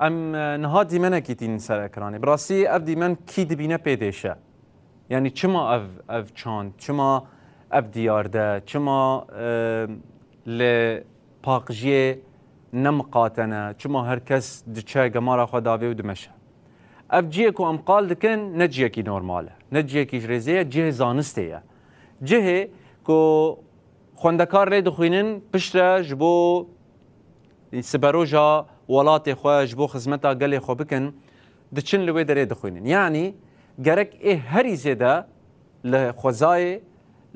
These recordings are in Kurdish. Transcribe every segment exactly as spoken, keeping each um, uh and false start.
Em e, niha dîmenekî tînin ser ekranê. Bi rastî ev dîmen kî dibîne pê dêşe. Yanî çima ev, ev çand, çima ev diyar de, çima e, li paqijiyê ne miqate ne, çima her kes diçe gemara xwe davê û dimeşe. Ev cihê ku em qal dikin ne cihekî normal e, ne cihekî ji rêzê ye, cihê zanistê ye. Cihê ku xwendekar lê dixwînin, piştre ji bo siberoja welatê xwe, ji bo xizmeta gelê xwe bikin, diçin li wê derê dixwînin. Yanî gerek ê herî zêde li xwezayê,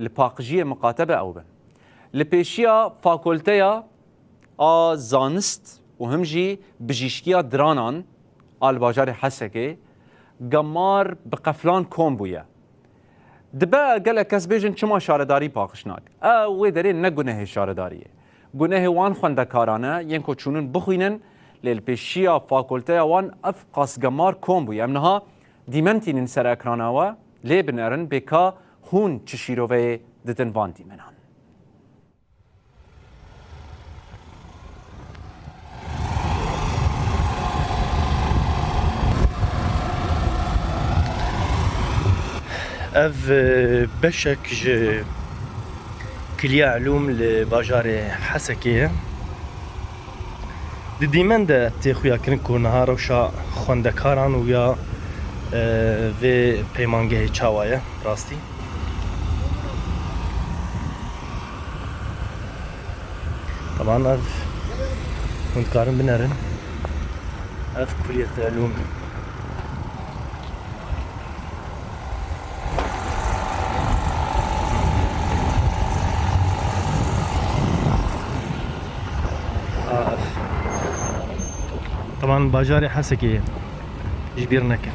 li paqijiyê miqate be ew bin. Li pêşiya fakulteya a zanist û him jî bijîşkiya diranan a li bajarê Hesekê gemar bi qeflan kom bûye. Dibe gelek kes bêjin çima şaredarî paqij nake. Ew wê derê ne gunehê şaredariyê. Gunehê wan xwendekaran e yên ku çûnin bixwînin, lê li pêşiya fakulteya wan ev qas gemar kom bûye. Em niha dîmen tînin ser ekrana we, lê binerin bê ka hûn çi şîroveyê didin van dîmenan. Ev, e, beşek ji Kiliya Elûm li bajarê Hesekê ye. Di dîmen de tê xuyakirin ku niha rewşa xwendekaran û ya, e, vê peymangehê çawa ye rastî. Taban ev hûn dikarin binerin. Ev Kuliyet Elûm. Ha, ev. Taban bajarê Hesekê ye. Ji bîr nekin.